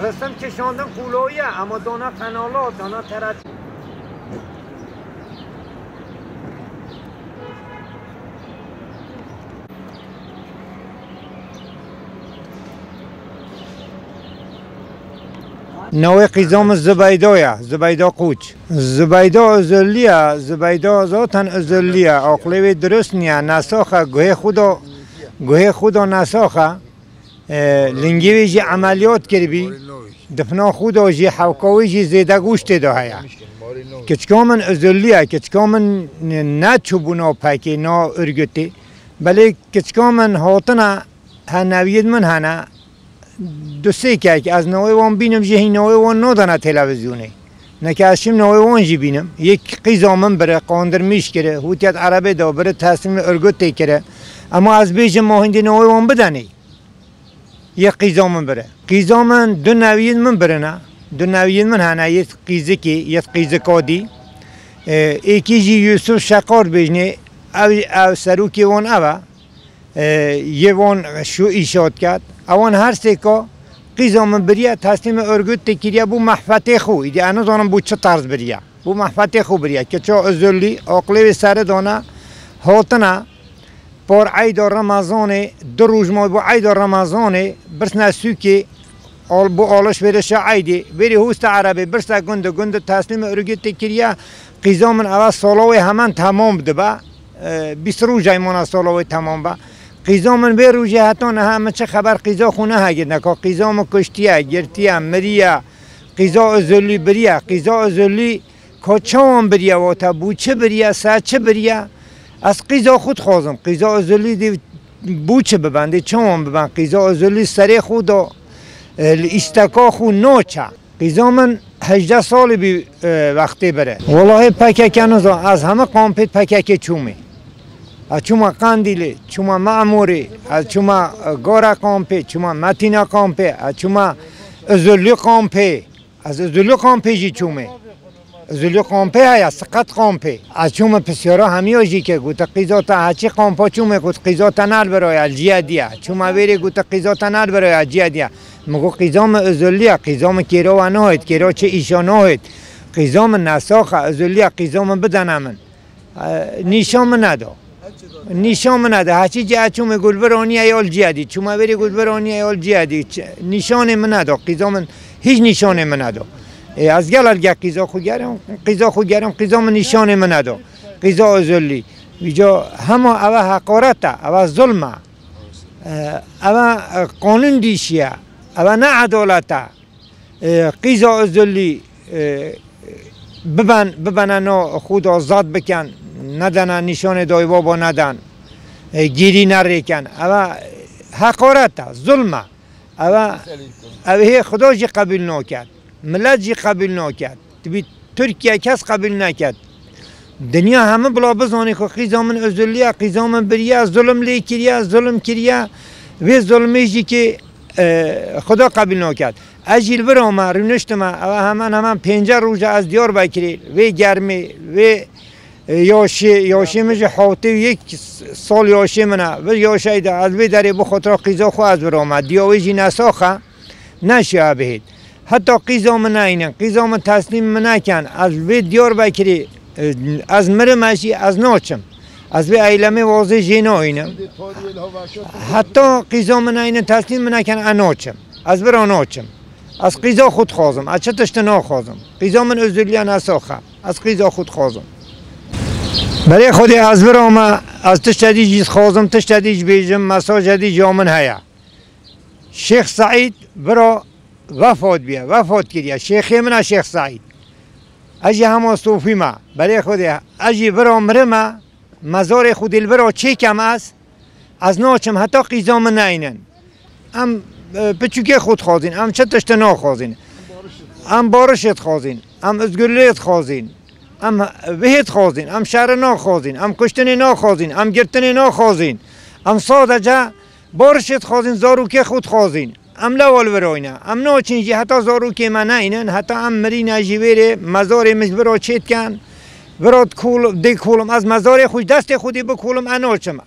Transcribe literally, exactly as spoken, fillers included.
Resim kişandin qûloyî ye, ama dana qenala, dana teret. Navê qîza min Zibeyda ye, Zibeyda Qûç. Zibeyda Ozolî ye, Zibeyda zaten Ozolî ye, aqlê wê dirust niye, nesax e, guhê xwe da, guhê xwe da nesax e. E, lingê wê jî emeliyat kiribî, difna xwe da jî, hewka wê jî zêde goştê de heye. Kiçika min Ozolî ye, kiçika min ne çûbûna pekê, na örgütê. Belê kiçika min hatine, he neviyên min hene, du sê kek, ez navê wan bînim jî hîn navê wan nadana televîzyonê. Neke ez çim navê wan jî bînim. Yek qîza min bire, qandirmîş kire, hûtiyet erebê da bire, teslîmê örgütê kire. Ama ez bêjim ma hindê navê wan bidenê. Yek qîza min bire. Qîza min du neviyên min birine. Du neviyên min hene, yek qîzikê, yek qîzika dî. E, êkî jî Yusuf Şeqar bêjnê, ev, ev serokê wan ev e. E, yê wan şu îşat ket. Ewan her sêka qîza min biriye, teslîmê örgütê kiriye, bû mehfetê xwe. Îdî ez nizanim bû çi tarz biriye. Bû mehfetê xwe biriye. Kiça Ozolî, aqlê wê sere dane, hatine, par eyda Remezanê, du roj ma bû eyda Remezanê, birsne sûkê, al-, bû alişverişa eydê, verê hûste erebê, birse gund û gund û teslîmê örgütê kiriye, qîza min eve sala wê hemen temam dibe, e, bîst rojay mane sala wê temam be. Qîza min vê rojê heta niha min çi xeber qîza xwe nehegirtine, ka qîza min kuştiye, girtiye, miriye, qîza Ozolî biriye, qîza Ozolî Ka çawan biriye, wate bû çi biriye, ser çi biriye? Ez qîza xwe dixwazim. Qîza Ozolî dê bû çi biben, dê çawan biben? Qîza Ozolî serê xwe da, e, li îsteka xwe naçe. Qîza min hejdeh salî bî, e, wextê bire. Welahi P K K nizan, ez heme kampê P K K çûmê. Ez çûma Qendîlê, çûma Memûrê, ez çûma, e, Gora kampê, çûma Metîna kampê, ez çûma Ozolî kampê. Ez Ozolî kampê jî çûmê. Ozolî kampê heye, Siqet kampê. Ez çûme pisyara hemiya jî ke gote qîza te heçî kampa çûmê, got qîza te nel biraya, li ciya diye. Çûme vêrê gote qîza te nel biraya, ciya diye. Min got qîza min Ozolî ye, qîza min kêra we nahêt, kêra çi îşa nahêt. Qîza min nesax e, Ozolî ye, qîza min bidene min. E, nîşan min nedo. Nîşan min nedo. Heçî cî ez çûmê got vir aniye ya li cî dî. Çûme vêrê got vir aniye ya li cî dî. Ç-, nîşanê min nedo. Qîza min hîç nîşanê min nedo. E, ez gelek ge qîza xwe gerim, qîza xwe gerim, qîza min nîşanê min nedo. Qîza Ozolî. Vîca hema eve heqaret e, eve zulm e. E, eve, e, qanûn dîşiye. Eve ne edalet e. E, qîza Ozolî, e, biben, bibene no xwe de azad biken, nedene nîşanê dayî baba neden, e, gêrî nerêken. Eve heqaret e, zulm e. Eve, ev hê Xuda jî qebûl naket. Milet jî qebûl naket. Dibî Tirkiye kes qebûl neket. Dinya hemû bila bizanî ku qîza min Ozolî ye, qîza min biriye, zulm lê kiriye, zulm kiriye. Vê zulmê jî ki, e, Xuda qebûl naket. Ez jî li vir ame, rûniştime, ev hemen hemen pênceh roj e ez Diyarbekirê, vê germê, vê, e, yaşê, yaşê min jî hewtê û yek sal yaşê min e. Vir yaşayî de ez vê derê bi xwe tira qîza xwe ez vir ame. Diya wê jî nesax e. Neşiya bihêt. Heta qîza min neynin, qîza min teslîm min nekin. Ez vê Diyarbekirê, e, ez mirim, ez jî ez naçim. Ez vê eylemê wazê jê naynim. Heta qîza min neynin, teslîm min nekin, ez naçim. Ez vira naçim. Ez qîza xwe dixwazim. Ez çi tiştî naxwazim. Qîza min Ozolî ye, nesax e. Ez qîza xwe dixwazim. Berê Xwedê ez vira me, ez tiştê dî jî dixwazim, tiştê dî jî bêjim, mesajê dî jî ya min heye. Şêx Seîd vira wefat bûye, wefat kiriye. Şêxê min e Şêx Seîd. Ez jî hema sofî me. Berê Xwedê ez jî vira mirime, mezarê Xwedê li vira çêkem ez. Ez naçim heta qîza min neynin. Em, e, piçûkê xwe dixwazîn, em çi tiştî naxwazîn. Em barişê dixwazîn, em özgürlüğê dixwazîn. Em vihê dixwazîn, em şerî naxwazîn, em kuştinê naxwazîn, em girtinê naxwazîn. Em sadece barişê dixwazîn, zarokê xwe dixwazîn. Em lewal virayne. Em naçin jî heta zarokê me neynin, heta em mirîne jî vêrê mezarê min ji vira çêdikin. Vira dikol-, dê kolim, ez mezarê xwe ji destê xwe dê bikolim, ez naçim.